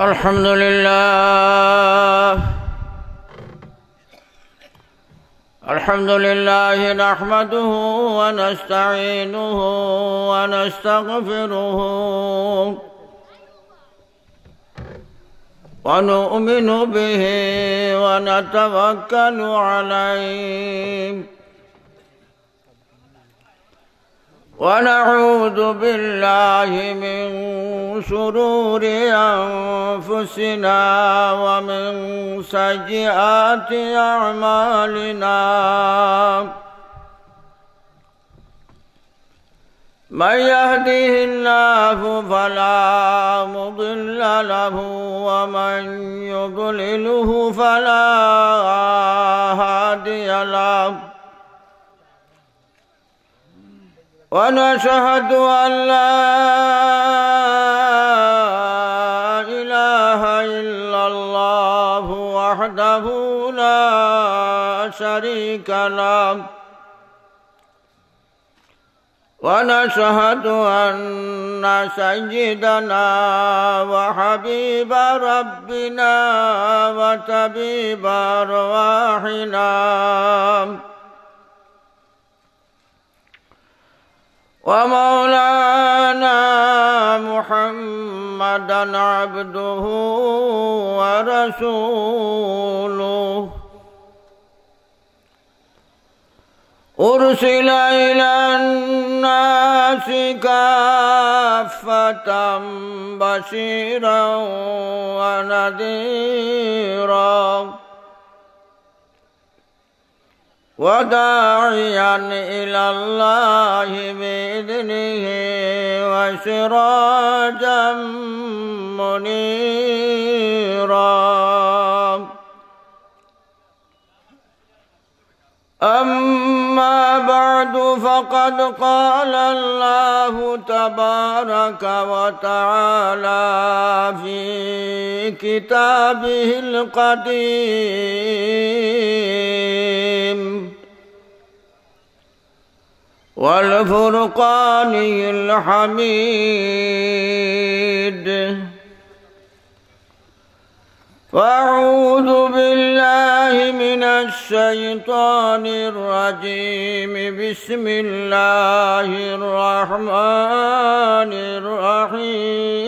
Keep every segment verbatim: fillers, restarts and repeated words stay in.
الحمد لله. الحمد لله نحمده ونستعينه ونستغفره ونؤمن به ونتوكل عليه ونعوذ بالله من شرور أنفسنا ومن سيئات أعمالنا. من يهده الله فلا مضل له ومن يضلله فلا هادي له. ونشهد أن لا إله إلا الله وحده لا شريك له. ونشهد أن سيدنا وحبيب ربنا وطبيب أرواحنا ومولانا محمدا عبده ورسوله أرسل إلى الناس كافة بشيرا ونذيرا وداعيا إلى الله بإذنه وسراجا منيرا. أما بعد، فقد قال الله تبارك وتعالى في كتابه القديم والفرقان الحميد، فأعوذ بالله من الشيطان الرجيم. بسم الله الرحمن الرحيم.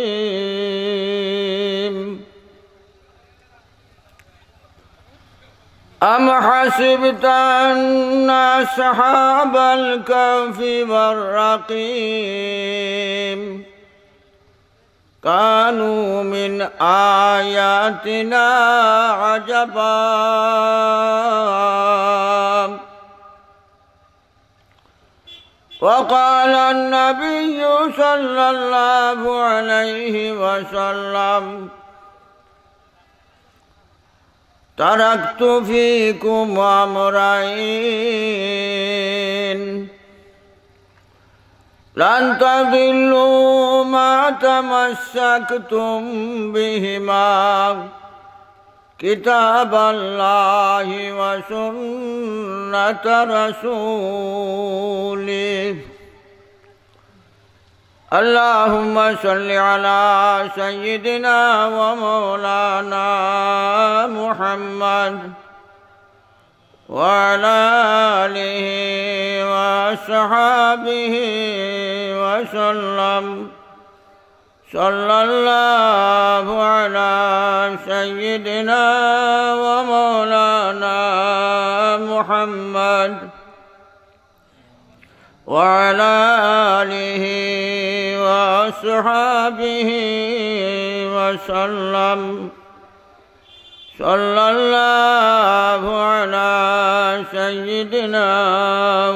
أم حسبت أن أصحاب الكهف والرقيم كانوا من آياتنا عجبا. وقال النبي صلى الله عليه وسلم: تركت فيكم أمرين لن تضلوا ما تمسكتم بهما كتاب الله وسنة رسوله. اللهم صل على سيدنا ومولانا محمد وعلى آله وأصحابه وسلم. صلى الله على سيدنا ومولانا محمد وعلى آله وأصحابه وسلم. صلى الله على سيدنا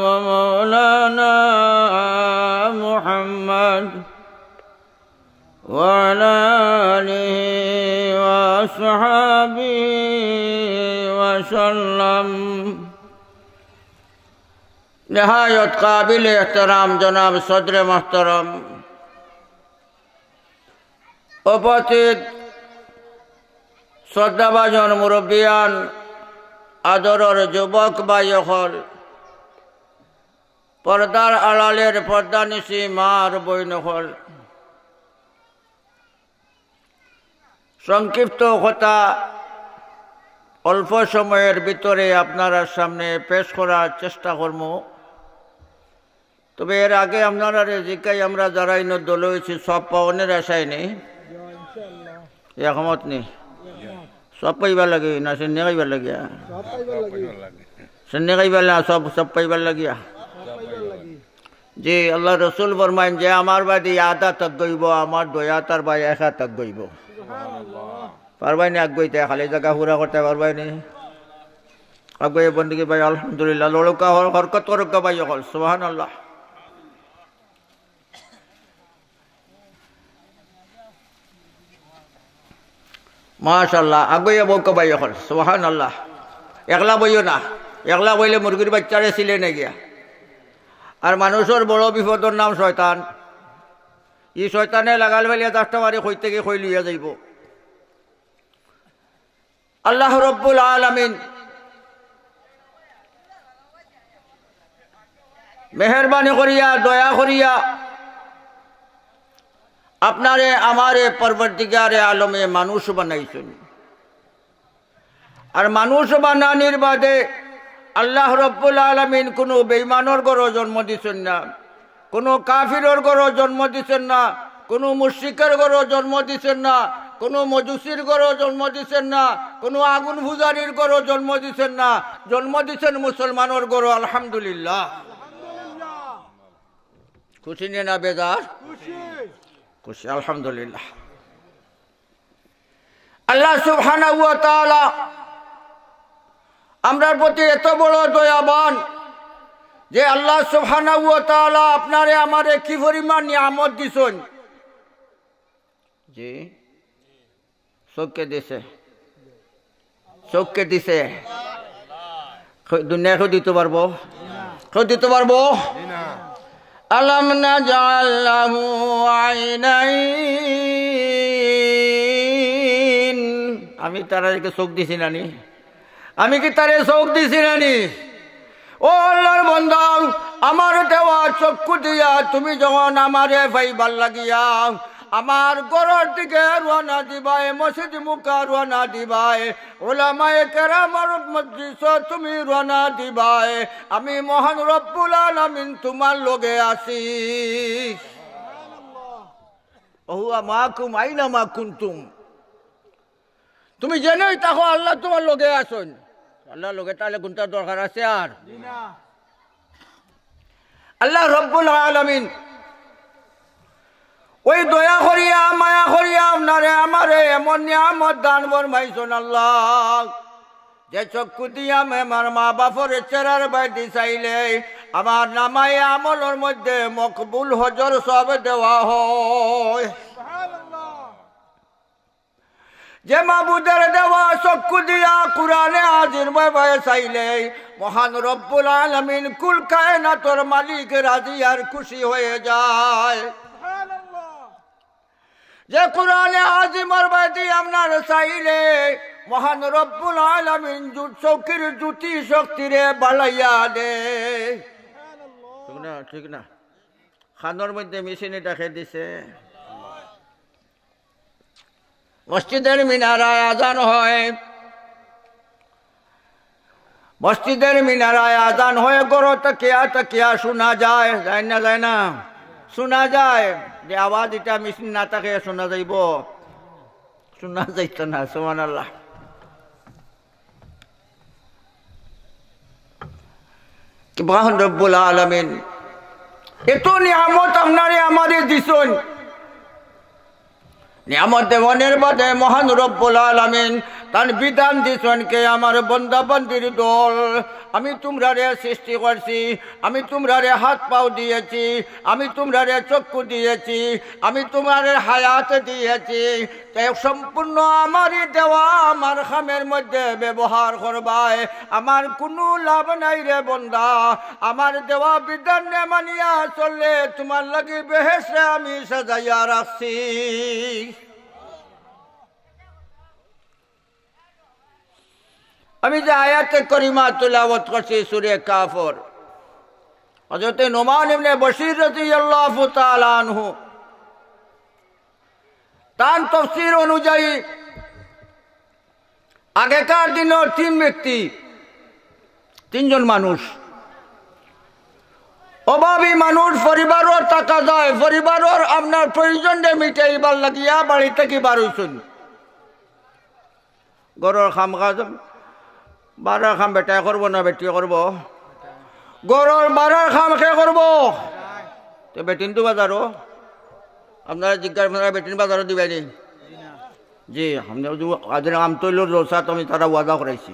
ومولانا محمد وعلى آله وأصحابه وسلم. নেহায়ত কাবিল এহতেরাম জনাব সদরে মোহতরম, উপস্থিত শ্রদ্ধাভাজন মুরব্বিয়ান, আদরর যুবক ভাই অকল, পর্দার আড়ালের পর্দানিশি মা আর বইন অকল, সংক্ষিপ্ত কথা অল্প সময়ের ভিতরে আপনারার সামনে পেশ করার চেষ্টা করমু। তবে এর আগে আপনারারে জিকাই, আমরা যারা ইনো দল অইছি, সব পাওনের আশায় নি? একমত নি? সব পাইবার লাগি না, সেন্নে খাইবার লাগিয়া? সেন্নে খাইবার না, সব, সব পাইবার লাগিয়া? জি, আল্লার রসুল ফরমাইন যে, "আমার বাদে আধা তক গইব, আমার দয়া তার বায় একা তক গইব।" পারবায় নি আগুয়াইতে, খালি জাগা পুরা করতে পারবায় নি? আগুয়াইয়া বন্দেগি ভাই, আলহামদুলিল্লাহ, লড়ুক্কা হর-, হরকত করুক্কা ভাই অকল, সুবহানাল্লাহ। মাশাআল্লাহ, আগুয়াইয়া বউক্কা ভাই অকল, সুবহানাল্লাহ। একলা বইও না, একলা বইলে মুরগির বাইচ্চারে ছিলে নে গিয়া। আর মানুষর বড় বিপদর নাম শয়তান। ই শয়তানে লাগাল ফালিয়া দশটা বাড়ি কইতে গিয়া কই লইয়া যাইব। আল্লাহ রব্বুল আলামিন মেহেরবানি করিয়া, দয়া করিয়া আপনারে আমারে পরওয়ারদিগারে আলমে মানুষ বানাইছইন। আর মানুষ বানানির বাদে আল্লাহ রব্বুল আলামিন কুনু বেইমানর ঘরো জন্ম দিছইন না, কুনু কাফিরর ঘরো জন্ম দিছইন না, কুনু মুশরিকর ঘরো জন্ম দিছইন না, কুনু মজুসির ঘরো জন্ম দিছইন না, কুনু আগুন পূজারির ঘরো জন্ম দিছইন না, জন্ম দিছইন মুসলমানর ঘরো। আলহামদুলিল্লাহ। খুশি নি না বেজার? খুশি, আলহামদুলিল্লাহ। আল্লাহ সুবহানাহু ওয়া তাআলা আমরার প্রতি এত বড় দয়াবান যে আল্লাহ সুবহানাহু ওয়া তাআলা আপনারে আমারে কি পরিমাণ নিয়ামত দিছইন। জি, চউখকে দিছে, চউখকে দিছে। কে-, দুনিয়ায় কেউ দিতো পারবো? কেউ দিতো পারবো? আলাম নাজআল লাহু আইনাইন। আমি তারারে কি চউখ দিছি না নি? আমি কি তারে চউখ দিছি না নি? ও আল্লার বান্দা, আমার দেওয়া চক্ষু দিয়া তুমি যখন আমারে পাইবার লাগিয়া আমার ঘরর দিকে রওয়ানা দিবায়, মসজিদ মুখা রওয়ানা দিবায়, উলামায়ে কেরামর মজলিসো তুমি রওয়ানা দিবায়, আমি মহান রব্বুল আলামিন তুমার লগে আছি। ওয়া হুয়া মাআকুম আইনা মা কুনতুম। তুমি যেনই থাকো, আল্লাহ তুমার লগে আছইন। আল্লাহর লগে তাইলে কুনটার দরকার আছে আর? আল্লাহ রব্বুল আলামিন ওই দয়া করিয়া, মায়া করিয়া আপনারে আমারে এমন নিয়ামত দান ফরমাইছইন আল্লাহ, যে চক্ষু দিয়া আমি আমার মা বাপর চেহারার বায়দি চাইলে আমার নামায়ে আমলর মধ্যে মকবুল হজর সওয়াব দেওয়া হয়। যে মাবুদের দেওয়া চক্ষু দিয়া কুরআনে আজিমর বায় চাইলে মহান রব্বুল আলামিন কুল কায়নাতর মালিক রাজি আর খুশি হয়ে যায়। যে কুরআনে আজিমর বায়দি আপনার চাইলে মহান রব্বুল আলামিন জু-, চউখর জ্যোতি শক্তিরে বাড়াইয়া দে। ঠিক না? ঠিক না? কানর মধ্যে মেশিনে ডাকে দিছে। মসজিদের মিনারায় আজান হয়, মসজিদের মিনারায় আজান হয়, ঘরো থাকিয়া থাকিয়া শুনা যায়, যায় না, যায় না? শুনা যায়। যে আওয়াজ ইটা মেশিন না থাকে শুনা যাইবো? শুনা যাইতো না, সুবহানাল্লাহ। মহান রব্বুল আলামিন এত নিয়ামত আপনারে আমারে দিছইন। নিয়ামত দেওয়ানের বাদে মহান রব্বুল আলামিন তান বিধান দিছইন, কে আমার বন্দা বান্দির দল, আমি তুমরারে সৃষ্টি করছি, আমি তুমরারে হাত পাও দিয়েছি, আমি তুমরারে চক্ষু দিয়েছি, আমি তুমরারে হায়াত দিয়েছি, তে সম্পূর্ণ আমারই দেওয়া আমার কামের মধ্যে ব্যবহার করবায়। আমার কুনু লাভ নাই রে বন্দা, আমার দেওয়া বিধান নে মানিয়া চললে তুমার লাগি বেহেশতে আমি সাজাইয়া রাখছি। আমি যে আয়াতে করিমা তিলাওয়াত করছি সূরা কাহফর, হযরতে নোমান ইবনে বশীর রাদিয়াল্লাহু তাআলা আনহু তান তফসির অনুযায়ী আগেকার দিনর তিন ব্যক্তি, তিনজন মানুষ, অভাবী মানুষ, পরিবারর তাকাযায়, পরিবারর আপনার প্রয়োজনরে মিটাইবার লাগিয়া বাড়ি থাকি বার অইছইন। ঘরর কাম কাজ, বাড়ার কাম বেটায় করবো না বেটিয়ে করবো? ঘরর বাড়ার কাম কে করবো? তে বেটিন তো বাজারো। আপনারা জিজ্ঞাসা, আপনারা বেটিন বাজারো দিবায়নি? জি, আমরা যে আজ আমতৈল জলসাত আমি তারা ওয়াদা করাইছি।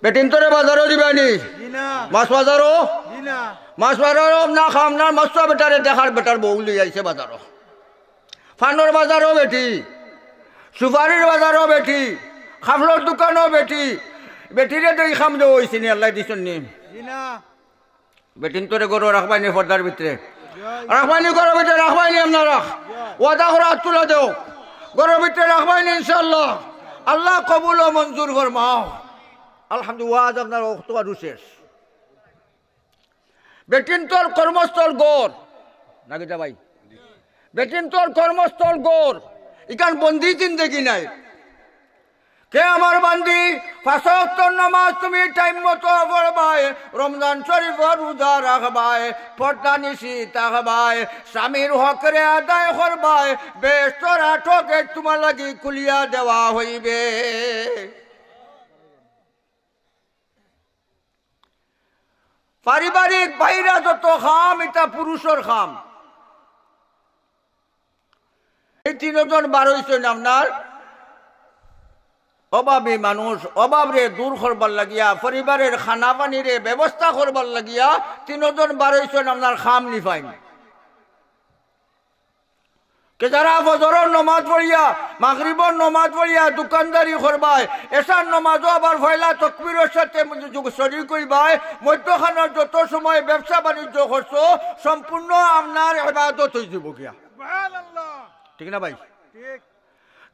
বেটিন তোরে বাজারো দিবায়নি? জি না। মাছ বাজারো? জি না। মাছ বাজারো না খাম না, মাছ বেটারে দেখার বেটার বউ লই আইছে বাজারো। পানর বাজারো বেটি, সুপারির বাজারো বেটি, কাপড়র দোকানো বেটি, বেটিরে দেই কাম দেওয়া অইছে নি, আল্লায় দিছইন নি? জি না। বেটিন তোরে ঘরো রাখবায়নি পর্দার ভিতরে? রাখবায়নি ঘরর ভিতরে, রাখবায়নি আপনারা? ওয়াদা করো, আত তুলা দেও। ঘরর ভিতরে রাখবায়নি ইনশাআল্লাহ? আল্লাহ কবুল ও মঞ্জুর ফরমাও। আলহামদুলিল্লাহ, ওয়াজ আপনার অক্ত আরু শেষ। বেটিন তোর কর্মস্থল ঘর, না কিতা ভাই? বেটিন তোর কর্মস্থল ঘর, ইখান বন্দি জিন্দেগি নায়। কে আমার বান্দি, পাঁচ ওয়াক্তর নামাজ তুমি টাইম মতো পড়বায়, রমজান শরীফর রোজা রাখবায়, পর্দা নিশি থাকবায়, স্বামীর হকরে আদায় করবায়, বেহেশতর আটকে তোমার লাগি খুলিয়া দেওয়া হইবে। পারিবারিক বাইরা যত কাম, ইতা পুরুষর কাম। এই তিনজন বার অইছইন আপনার অভাবী মানুষ, অভাবরে দূর করবার লাগিয়া, পরিবারের খানা পানিরে ব্যবস্থা করবার লাগিয়া তিনজন বার অইছইন আপনার কাম নিফাইন। কে যারা ফজরর নমাজ পড়িয়া, মাগরিবর নমাজ পড়িয়া দোকানদারি করবায়, এশার নমাজও আবার পয়লা তকবীরর সাথে যোগ শরিক অইবায়, মধ্যখানর যত সময় ব্যবসা বাণিজ্য করছো, সম্পূর্ণ আপনার ইবাদত অইযিবো গিয়া। সুবহানাল্লাহ। ঠিক না ভাই? ঠিক।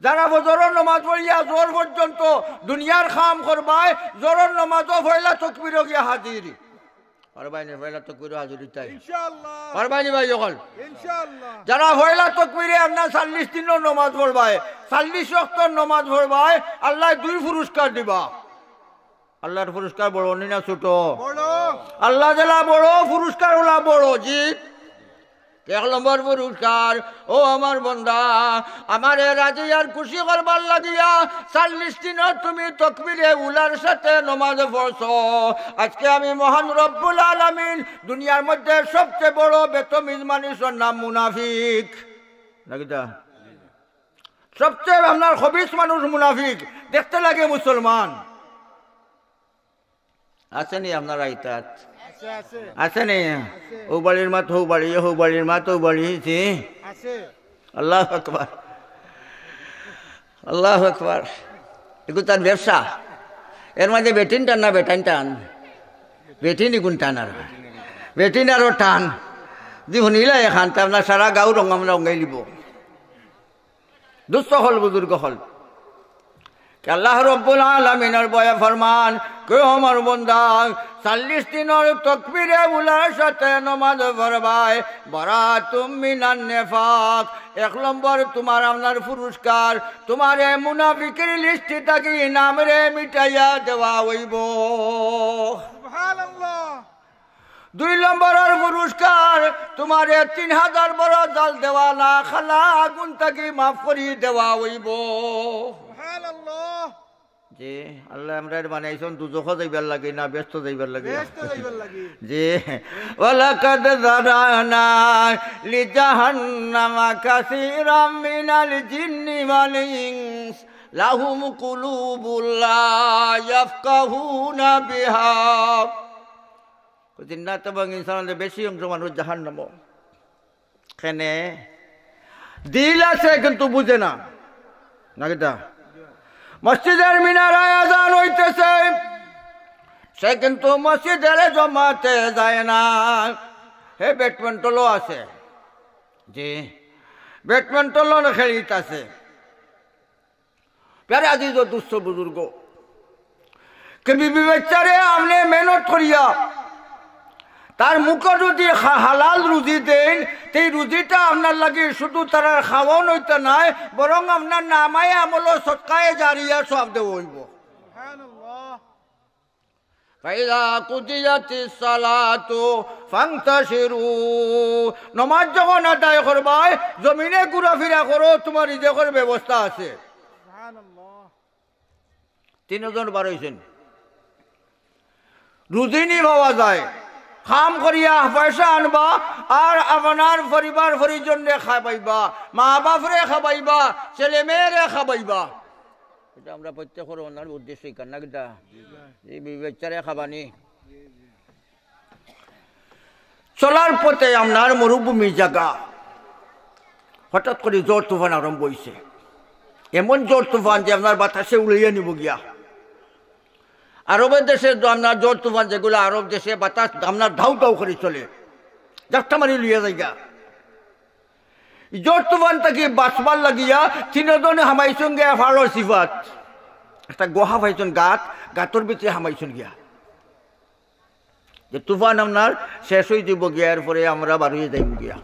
যারা ফজরর নমাজ পড়িয়া জোহর পর্যন্ত দুনিয়ার কাম করবায়, জোহরর নমাজও পয়লা তকবীরও গিয়া হাজির। পারবায়নি পয়লা তকবীরও হাজির অইতায়? ইনশাআল্লাহ। পারবায়নি ভাই অকল? ইনশাআল্লাহ। যারা পয়লা তকবীরে আপনার চল্লিশ দিনর নমাজ পড়বায়, চল্লিশ ওয়াক্তর নমাজ পড়বায়, আল্লায় দুই পুরস্কার দিবা। আল্লার পুরস্কার বড় নি না ছোট? বড়। আল্লা যেলা বড়, পুরস্কার অলা বড়, জি। এক নম্বর পুরস্কার, ও আমার বন্দা, আমারে রাজি আর খুশি করবার লাগিয়া চল্লিশ দিনর তুমি তকবীরে উলার সাথে নমাজ পড়ছো। আজকে আমি মহান রব্বুল আলামিন, দুনিয়ার মধ্যে সবচেয়ে বড় বেতমিজ মানুষর নাম মুনাফিক। না কিতা? সবচেয়ে আপনার খবিস মানুষ মুনাফিক, দেখতে লাগে মুসলমান। আছে নি আপনার আইতাত? আছে, আছে। আছে নি? আছে। ও বাড়ির মাত হৌ বাড়ি, হৌ বাড়ির মাত হৌ বাড়ি, জি। আছে। আল্লাহু আকবার। আল্লাহু আকবার। এগু তার ব্যবসা। এর মাঝে বেটিন টান না বেটাইন টান? বেটিন ইগুন টান আর। বেটিন আরো টান। জি হুনিলা এখান, তা আপনার সারা গাঁও রঙ আমরা রঙাই লিব। দুস্ত অকল, বুজুর্গ অকল, কে আল্লাহ রব্বুল আলামিনর বয়ে ফরমান, কে আমার বন্দা, চল্লিশ দিনর তকবীরে উলার সাথে নমাজ পড়বায়, বারাতুম মিনান নিফাক। এক নম্বর তোমার আপনার পুরস্কার, তোমারে মুনাফিকের লিস্ট থাকি নামরে মিটাইয়া দেওয়া অইবো। সুবহানাল্লাহ। দুই নম্বরর পুরস্কার, তোমারে তিন হাজার বড় জাল দেওয়ালা খালা আগুন থাকি মাফ করি দেওয়া অইবো। সুবহানাল্লাহ। জি, আল্লায় আমরারে বানাইছইন দুজখো যাইবার লাগি না বেহেস্তো যাইবার লাগি? বেহেস্তো যাইবার লাগি। জি, ওয়ালাকাদ যারানা লিজাহান্নামা কাসীরাম মিনাল জিন্নি ওয়াল ইনস লাহুম কুলুবুন লা ইয়াফকাহুনা বিহা। জিন্নাত এবং ইনসানর বেশি অংশ মানুষ জাহান্নামো। কেনে? দিল আছে কিন্তু বুঝে না। না কিতা? মসজিদের মিনারায় আজান অইতেছে, সে কিন্তু মসজিদের জমাতে যায় না। হে ব্যাডমিন্টনও আছে, জি, ব্যাডমিন্টনও খেলিত আছে। প্যারে আজিজ ও দুস্ত বুজুর্গ, কে বিবি বাচ্চারে আপনে মেহনত করিয়া তার মুখো যুদি হা-, হালাল রুজি দেইন, তে ই রুজিটা আপনার লাগি শুধু তারার খাওয়ান অইতো নায়, বরং আপনার নামায়ে আমলো সদকায়ে জারিয়ার সওয়াব দেওয়া অইবো। সুবহানাল্লাহ। ফাইদা কুদিয়াতিস সালাতু ফান্তাশিরু। নমাজ যখন আদায় করবায়, জমিনে ঘুরাফিরা করো, তুমার রিজেকর ব্যবস্থা আছে। সুবহানাল্লাহ। তিনজন বার অইছইন। রুজি নি পাওয়া যায়, কাম করিয়া পয়সা আনবা, আর আপনার পরিবার পরিজনরে খাবাইবা, মা বাপরে খাবাইবা, ছেলে মেয়েরে খাবাইবা। ইটা আমরা প্রত্যেকর অনার উদ্দেশ্য ইখান না কিতা? এই বাচ্চারে খাবানি। চলার পথে আপনার মরুভূমি জাগা, হঠাৎ করি ঝড় তুফান আরম্ভ অইছে। এমন ঝড় তুফান যে আপনার বাতাসে উড়াইয়া নিবো গিয়া। আরবের দেশে তো আপনার ঝড় তুফান যেগুলা আরব দেশে বাতাস আপনার ধাউ ধাউ করি চলে, ঝাপটা মারি লইয়া যাইগা। ঝড় তুফান থাকি বাঁচবার লাগিয়া তিনজনে হামাইছইন গিয়া ফাড়র চিপাত। একটা গুহা পাইছইন, গাত, গাতর ভিতরে হামাইছইন গিয়া। যে তুফান আপনার শেষ অই যিবো গিয়া, এরপরে আমরা বার অই যাইমু গিয়া।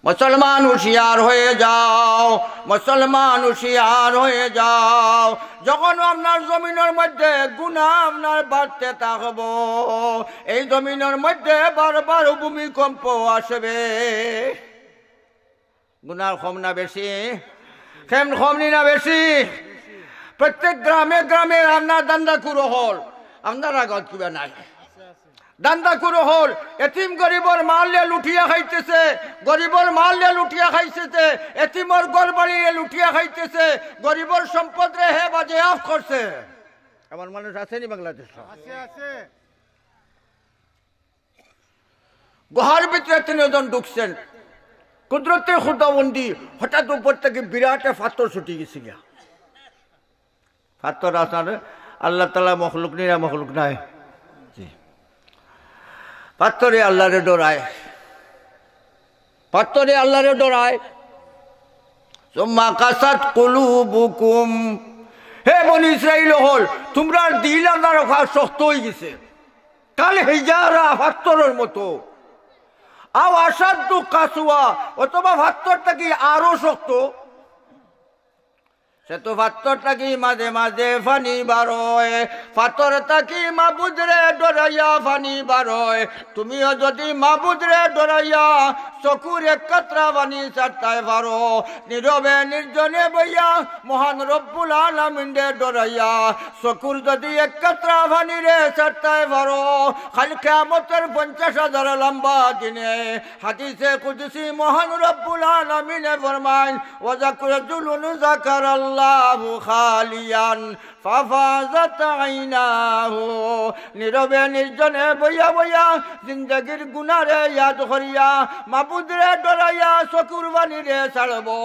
মুসলমান হুঁশিয়ার হয়ে যাও, মুসলমান হুঁশিয়ার হয়ে যাও। যখন আপনার জমিনর মধ্যে গুনাহ আপনার বাড়তে থাকবো, এই জমিনর মধ্যে বারবার ভূমিকম্প আসবে। গুনাহ কম না বেশি? কম, কম নি না বেশি? প্রত্যেক গ্রামে গ্রামে আপনার ধান্দাকুর অকল, আপনার আগত কিবা নাই। ধান্দাকুর অকল, এতিম গরিবর মাল লইয়া লুটিয়া খাইতেছে, গরিবর মাল লইয়া লুটিয়া খাইতেছে, এতিমর ঘর বাড়ি লইয়া লুটিয়া খাইতেছে, গরিবর সম্পদরে হে বাজেয়াপ্ত করছে। এমন মানুষ আছে নি বাংলাদেশো? আছে, আছে। গুহার ভিতরে তিনজন ঢুকছইন। কুদরতে খুদাবন্দি, হঠাৎ উপর থাকি বিরাট এক পাথর ছুটি গেছে গিয়া। পাথর আপনার আল্লাহ তাআলা মখলুক নি না মখলুক নায়? জি। পাথরে আল্লাহরে ডরায়, পাথরে আল্লাহরে ডরায়। সুম্মা কাসাত কুলুবুকুম। হে বনি ইসরাইল অকল, তুমরার দিল আপনার অখান শক্ত অই গেছে। কাল হিজারা, পাথরর মতো। আও আশাদ্দু কাসওয়া, অথবা পাথর থাকি আরো শক্ত। সে তো পাথর থাকি মাঝে মাঝে পানি বারয়, পাথর থাকি মাবুদরে ডরাইয়া পানি বারয়। তুমিও যদি মাবুদরে ডরাইয়া চকুর এক কাতরা পানি ছাড়তায় পারো, নীরবে নির্জনে বইয়া মহান রব্বুল আলামিনরে ডরাইয়া চকুর যদি এক কাতরা পানিরে ছাড়তায় পারো, কাল কিয়ামতর পঞ্চাশ হাজার লম্বা দিনে হাদিসে কুদসি মহান রব্বুল আলামিনে ফরমাইন, "ওয়া যাক-, রাজুলুন যাকারাল্লাহু খালিয়ান ফাফাজাত আইনাহু।" নীরবে নির্জনে বইয়া বইয়া জিন্দেগির গুনারে ইয়াদ করিয়া, মাবুদরে ডরাইয়া চকুর পানিরে ছাড়বো।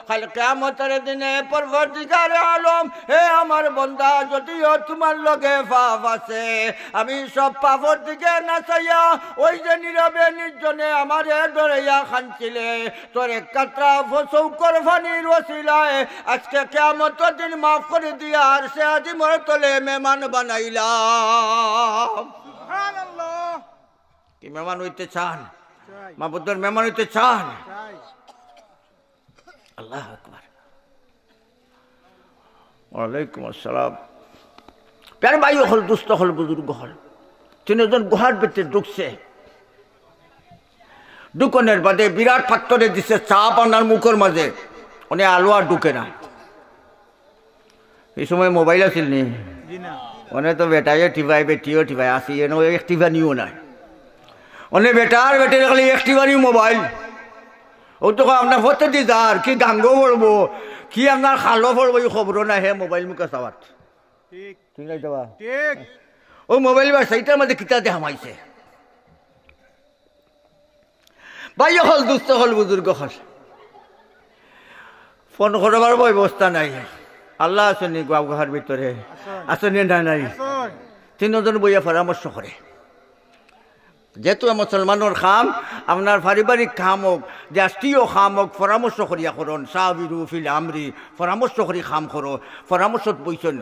কাল কিয়ামতর দিনে পরওয়ারদিগারে আলম, হে আমার বন্দা, যদিও তুমার লগে পাপ আছে, আমি সব পাপর দিকে না চাইয়া, ওই যে নীরবে নির্জনে আমারে ডরাইয়া কানছিলে, তোর এক কাতরা চকুর পানির ওসিলায় আজকে কিয়ামতর দিন মাফ করি দিয়া আরশে আজিমর তলে মেহমান বানাইলাম। সুবহানাল্লাহ। কি মেহমান অইতে চান? চাই। মাবুদর মেহমান অইতে চান? চাই। আল্লাহু আকবার। ওয়ালাইকুম আসসালাম। প্যার ভাই অকল, দুস্ত অকল, বুজুর্গ অকল, তিনজন গুহার ভিতরে ঢুকছে। ঢুকনের বাদে বিরাট পাথরে দিছে চাপ আপনার মুখর মাঝে, অনে আলো আর ঢুকে না। এই সময় মোবাইল আছিল নি? জি না। অনে তো বেটাইও টিপায়, বেটিও টিপায়, আসি এনে এক টিপানিও নাই। অনে বেটার বেটি দেখলে এক টিপানি মোবাইল। ও তো আপনার হতে দি যার, কি গাঙ্গো পড়বো, কি আপনার খালো পড়বো, এই খবরও নাই, হে মোবাইল মুখে চাওয়াত। ঠিক। ঠিক নাই তো বা? ঠিক। ও মোবাইল বা সেইটার মধ্যে কিতা দিয়া হামাইছে। ভাই অকল, দুস্ত অকল, বুজুর্গ অকল, ফোন করবার ব্যবস্থা নাই। আল্লাহ আছইন নি গুহার ভিতরে? আছইন। আছইন নি না নাই? আছইন। তিনজন বইয়া পরামর্শ করে। যেহেতু মুসলমানর কাম, আপনার পারিবারিক কাম অউক, রাষ্ট্রীয় কাম অউক, পরামর্শ করিয়া করইন। শাওরিহুম ফিল আমরি, পরামর্শ করি কাম করো, পরামর্শত বইছইন।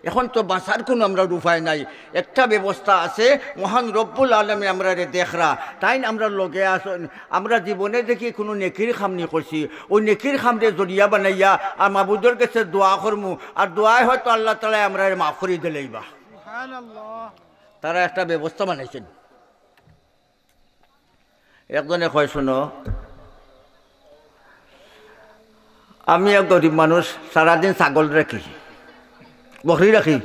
এখন তো বাঁচার কুনু আমরার উপায় নাই, একটা ব্যবস্থা আছে, মহান রব্বুল আলামিন আমরারে দেখরা, তাইন আমরার লগে আছইন। আমরা জীবনে দেখি কুনু নেকির কাম নি করছি, অউ নেকির কামরে জরিয়া বানাইয়া আর মাবুদর গেছে দোয়া করমু, আর দোয়ায় হয়তো আল্লাহ তাআলায় আমরারে মাফ করি দিলাইবা। সুবহানাল্লাহ। তারা একটা ব্যবস্থা বানাইছইন। একজনে কয়, "শুনো, আমি এক গরিব মানুষ, সারাদিন ছাগল রাখি, বকরি রাখি।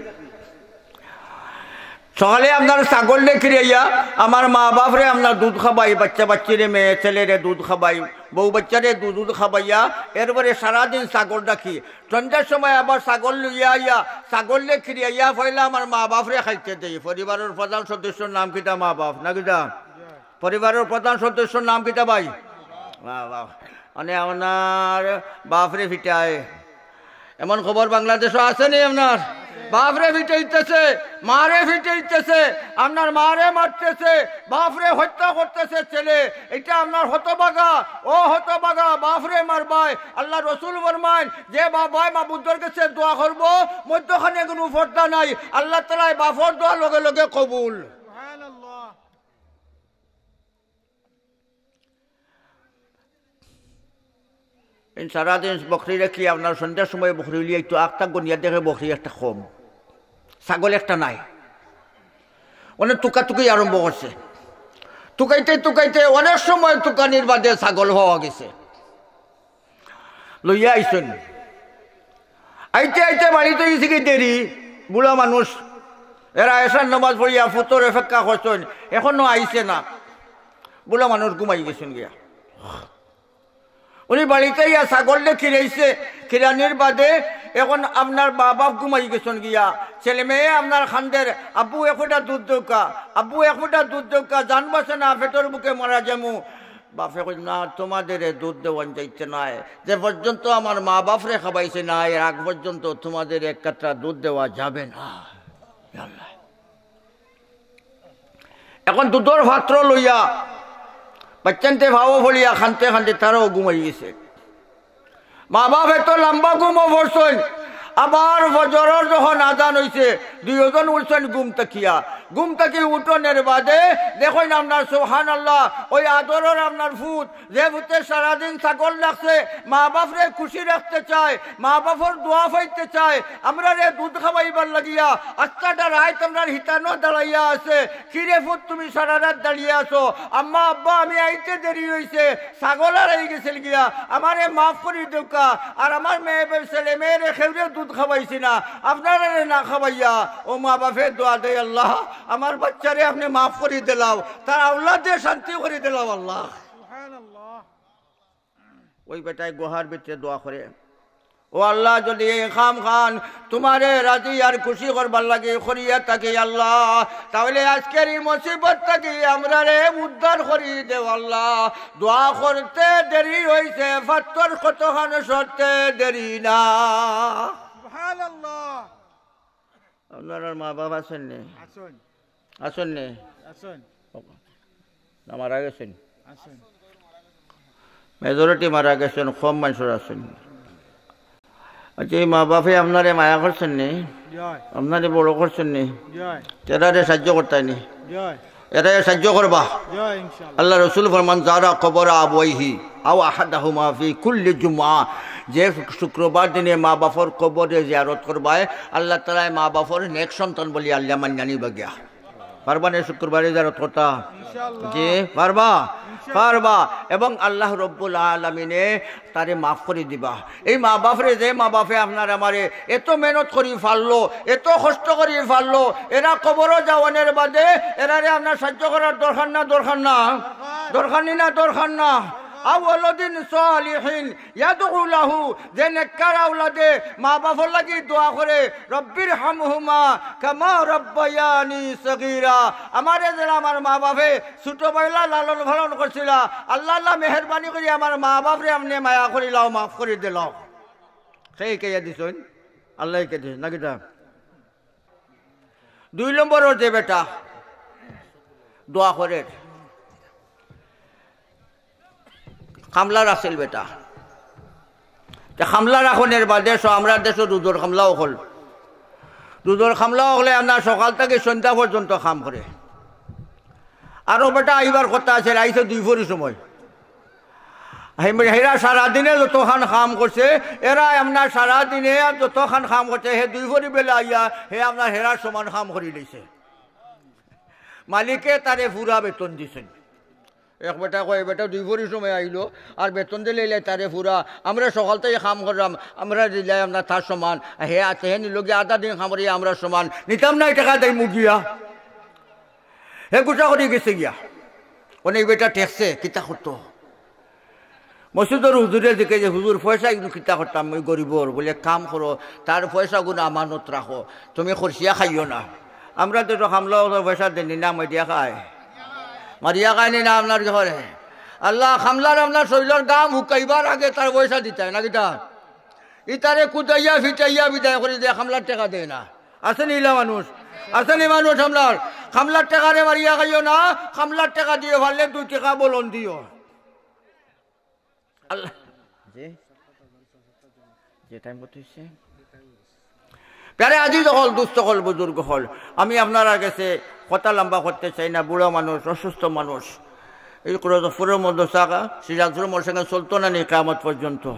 সকালে আপনার ছাগলরে খিরাইয়া আমার মা বাপরে আপনার দুধ খাবাই, বাচ্চা বাচ্চিরে, মেয়ে ছেলেরে দুধ খাবাই, বউ বাচ্চারে দুধ, দুধ খাবাইয়া, এরপরে সারাদিন ছাগল রাখি। সন্ধ্যার সময় আবার ছাগল লইয়া আইয়া, ছাগলরে খিরাইয়া পয়লা আমার মা বাপরে খাইতে দেই।" পরিবারর প্রধান সদস্যর নাম কিতা? মা বাপ, না কিতা? পরিবারর প্রধান সদস্যর নাম কিতা ভাই? বাহ, বাহ। মানে আপনার বাপরে ফিটায়। এমন খবর বাংলাদেশো আছে নি আপনার? বাপরে ফিটাইতেছে, মারে ফিটাইতেছে, আপনার মারে মারতেছে, বাপরে হত্যা করতেছে ছেলে। এটা আপনার হতভাগা, ও হতভাগা, বাপরে মারবায়। আল্লাহ রসুল ফরমাইন, যে বাবায় মাবুদর গেছে দোয়া করবো, মধ্যখানে কুনু পর্দা নাই, আল্লাহ তাআলায় বাপর দোয়া লগে লগে কবুল। সুবহানাল্লাহ। ইন সারাদিন বকরি রাখি, আপনার সন্ধ্যার সময় বকরি লইয়া একটু আখতা গনিয়া দেখে বকরি একটা কম, ছাগল একটা নাই। অনে তুকাতুকি আরম্ভ করছে। তুকাইতে তুকাইতে অনেক সময় তুকানির বাদে ছাগল পাওয়া গেছে। লইয়া আইছইন। আইতে আইতে বাড়িত অইগেছে কি দেরি, বুড়া মানুষ। এরা এশার নামাজ পড়িয়া ফুতর অপেক্ষা করছইন, এখনো আইছে না। বুড়া মানুষ ঘুমাই গেছইন গিয়া। উনি বাড়িত আইয়া ছাগলরে খিরাইছে, খিরানির বাদে এখন আপনার মা বাপ ঘুমাই গেছইন গিয়া। ছেলে মেয়ে আপনার কান্দের, "আব্বু, এক ফুটা দুধ দেউক্কা, আব্বু, এক ফুটা দুধ দেউক্কা, জান বাঁচে না, পেটর ভুকে মারা যামু।" বাপে কইন, "না, তোমাদেরে দুধ দেওয়ান যাইতে নায়। যে পর্যন্ত আমার মা বাপরে খাবাইছে না, এর আগ পর্যন্ত তোমাদের এক কাতরা দুধ দেওয়া যাবে না।" ইয়া আল্লাহ। এখন দুধর পাত্র লইয়া বাচ্চান্তে পাও পড়িয়া কানতে কানতে তারাও ঘুমাই গেছে। মা বাপ এত লম্বা ঘুমো পড়ছইন, আবার ফজরর যখন আজান অইছে, দুইজন উঠছইন ঘুম থাকিয়া। ঘুম থাকি উঠনের বাদে দেখইন আপনার, সুবহানাল্লাহ, ওই আদরর আপনার ফুত, যে ফুতে সারাদিন ছাগল রাখছে, মা বাপরে খুশি রাখতে চায়, মা বাপর দোয়া পাইতে চায়, আমরারে দুধ খাওয়াইবার লাগিয়া আস্তাটা রাইত আমরার হিতানো দাঁড়াইয়া আছে। "কিরে ফুত, তুমি সারা রাত দাঁড়িয়ে আছো?" "আম্মা, আব্বা, আমি আইতে দেরি অইছে, ছাগল হারাই গেছিল গিয়া, আমারে মাফ করি দেউক্কা, আর আমার মেয়ে বে-, ছেলে মেয়েরে কেউরে দুধ খাওয়াইছি না, আপনারারে না খাওয়াইয়া।" ও মা বাপে দোয়া দেয়, "আল্লাহ, আমার বাচ্চারে আপনে মাফ করি দিলাও, তার আওলাদে শান্তি করি দিলাও আল্লাহ।" সুবহানাল্লাহ। ওই বেটায় গুহার ভিতরে দোয়া করে, "ও আল্লাহ, যদি এই কাম খান তোমারে রাজি আর খুশি করবার লাগি করিয়া থাকি আল্লাহ, তাহলে আজকের এই মুসিবত থাকি আমরারে উদ্ধার করি দেও আল্লাহ।" দোয়া করতে দেরি অইছে, পাত্তর কতখান সরতে দেরি না। সুবহানাল্লাহ। আপনারার মা বাপ আছইন নি? আছইন। আছইন নি? আছইন। না, মারা গেছইন? আছইন। Majority মারা গেছইন, কম মানুষ আছইন। আচ্ছা, এই মা বাপে আপনারে মায়া করছইন নি? জয়। আপনারে বড় করছইন নি? জয়। এরারে সাহায্য করতায় নি? জয়। এরারে সাহায্য করবা। জয়, ইনশাআল্লাহ। আল্লাহ রসুল ফরমান, "যারা কবর আবওয়াইহি আও আহাদাহুমা ফি কুল্লি জুমআ", যে শুক্রবার দিনে মা বাপর কবরে জিয়ারত করবায়, আল্লাহ তাআলায় মা বাপর নেক সন্তান বলি আল্লাহ মান্নানি বাগিয়া। পারবা নি শুক্রবারে জিয়ারত করতা? ইনশাআল্লাহ। জি, পারবা? ইনশাআল্লাহ। পারবা। এবং আল্লাহ রব্বুল আলামিনে তারে মাফ করি দিবা। এই মা বাপরে, যে মা বাপে আপনার আমারে এত মেহনত করি পাললো, এত কষ্ট করি পাললো, এরা কবরো যাওয়ানের বাদে এরারে আপনার সাহায্য করার দরকার না, দরকার না? দরকার নি না, দরকার না? আও ওয়ালাদিন সালিহিন ইয়াদউ লাহু, যে নেককার আওলাদে মা বাপর লাগি দোয়া করে, "রব্বির হামহুমা কামা রব্বায়ানি সগীরা", আমারে যেলা আমার মা বাপে ছোট বেলা লালন পালন করছিলা, আল্লাহ, আল্লাহ, মেহেরবানি করি আমার মা বাপরে আপনে মায়া করিলাও, মাফ করি দিলাও। সেই কে দিছইন? আল্লাহ কে দিছইন, না কিতা? দুই নম্বরর যে বেটা দোয়া করের, কামলা রাখছিল বেটা। তে কামলা রাখনের বাদে সো-, আমরার দেশো দুধর কামলা অকল। দুধর কামলা অকলে আপনার সকাল থাকি সন্ধ্যা পর্যন্ত কাম করে। আরো বেটা আইবার কথা আছিল, আইছে দুইফরি সময়। হে-, হেরা সারাদিনে যতখান কাম করছে, এরা আপনার সারাদিনে যতখান কাম করছে, হে দুইফরি বেলা আইয়া হে আপনার হেরার সমান কাম করি লইছে। মালিকে তারে পুরা বেতন দিছইন। এক বেটা কয়, "বেটা দুইফরি সময় আইলো, আর বেতন দিলে ইলাই তারে পুরা, আমরা সকাল থাকি কাম করলাম, আমরা দিলাই আপনার তার সমান, হে আছে, হে নিল গিয়া আধা দিন কাম করি আমরা সমান, নিতাম না, এই টেকা দেই মুগিয়া।" হে গুছা করি গেছে গিয়া। অনে এই বেটা ঠেকছে, কিতা করতো? মসজিদর হুজুরে জিকে যে, "হুজুর, পয়সা এগুন কিতা করতাম, ওই গরিবর?" বলে, "কাম করো, তার পয়সাগুন আমানত রাখো, তুমি খরচিয়া খাইও না।" আমরা তো কামলা অকলর পয়সা দেনি না, মারিয়া খায়, মারিয়া খায়নি না আপনার ঘরে। আল্লাহ, কামলার আপনার শরীলর গাম হুকাইবার আগে তার পয়সা দিতায় না কিতা? ইতারে কুদাইয়া ফিটাইয়া বিদায় করি দেয়, কামলার টেকা দেয় না। আছেনি ইলা মানুষ? আছেনি মানুষ কামলার? কামলার টেকারে মারিয়া খাইও না, কামলার টেকা দিও, পারলে দুই টেকা বলন দিও। আল্লাহ। জি। যে টাইম কত হইছে? প্যারে আজিজ অকল, দুস্ত অকল, বুজুর্গ অকল, আমি আপনারার গেছে কথা লম্বা করতে চাই না, বুড়া মানুষ, অসুস্থ মানুষ। এই কোরআনপুরের মধ্যে সাকা, সিরাজপুরের মধ্যে সেখানে চলতো না নি কিয়ামত পর্যন্ত?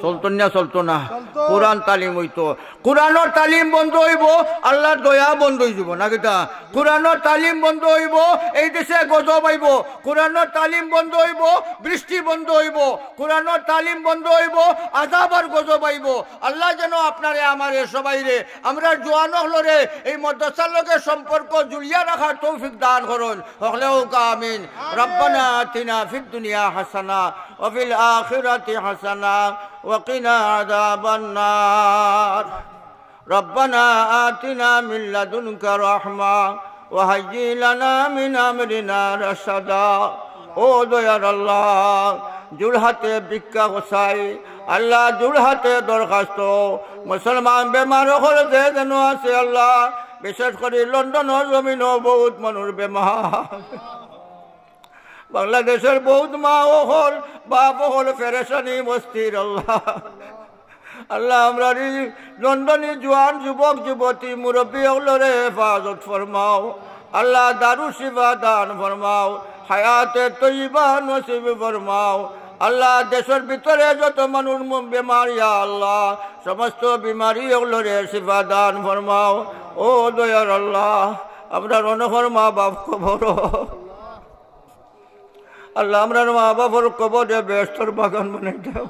চলতো না, চলতো না। কোরআন তালিম হইতো। কোরআনর তালিম বন্ধ হইবো, আল্লাহর দয়া বন্ধ হইযিবো, না কিতা? কোরআনর তালিম বন্ধ হইবো, এই দেশে গজব আইবো। কোরআনর তালিম বন্ধ হইবো, বৃষ্টি বন্ধ হইবো। কোরআনর তালিম বন্ধ হইবো, আযাব আর গজব আইবো। আল্লাহ যেন আপনারে, আমারে, সবাইরে, আমরা জোয়ান অকলরে এই মাদ্রাসার লগে সম্পর্ক জুড়িয়া রাখার তৌফিক দান করইন। হকলে কউক্কা আমিন। ربنا آتنا في الدنيا حسنة وفي الآخرة حسنة وقنا عذاب النار. ربنا آتنا من لدنك رحمة وهيئ لنا من أمرنا رشدا. ও দয়ার আল্লাহ, জোড়হাতে ভিক্ষা চাই আল্লাহ, জোড়হাতে দরখাস্ত, মুসলমান বেমার অকল যে যেন আছে আল্লাহ, বিশেষ করি লন্ডনর জমিনো বহুত মানুষ বেমার। বাংলাদেশর বহুত মা অকল, বাপ অকল পেরেশানি অস্থির আল্লাহ। আল্লাহ, আমরার ই লন্ডনী জোয়ান যুবক যুবতী মুরব্বী অকলরে হেফাজত ফরমাও। আল্লাহ, দারুশ শিফা দান ফরমাও, হায়াতে তৈয়বা নসিব ফরমাও। আল্লাহ, দেশর ভিতরে যত মানুষ ম-, বেমার, ইয়া আল্লাহ, সমস্ত বেমারি অকলরে শিফা দান ফরমাও। ও দয়ার আল্লাহ, আমরার অনেকর মা বাপ কবরো। আল্লাহ, আমরার মা বাপর কবরে বেহেশতর বাগান বানাই দাও।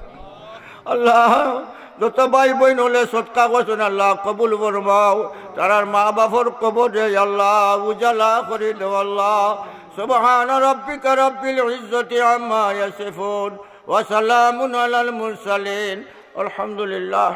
আল্লাহ, যত ভাই বইন অকলে সদকা করছইন, আল্লাহ, কবুল ফরমাও। তারার মা বাপর কবরে, আল্লাহ, উজালা করি দেও, আল্লাহ। سبحان ربك رب العزة عما يصفون وسلام على المرسلين والحمد لله.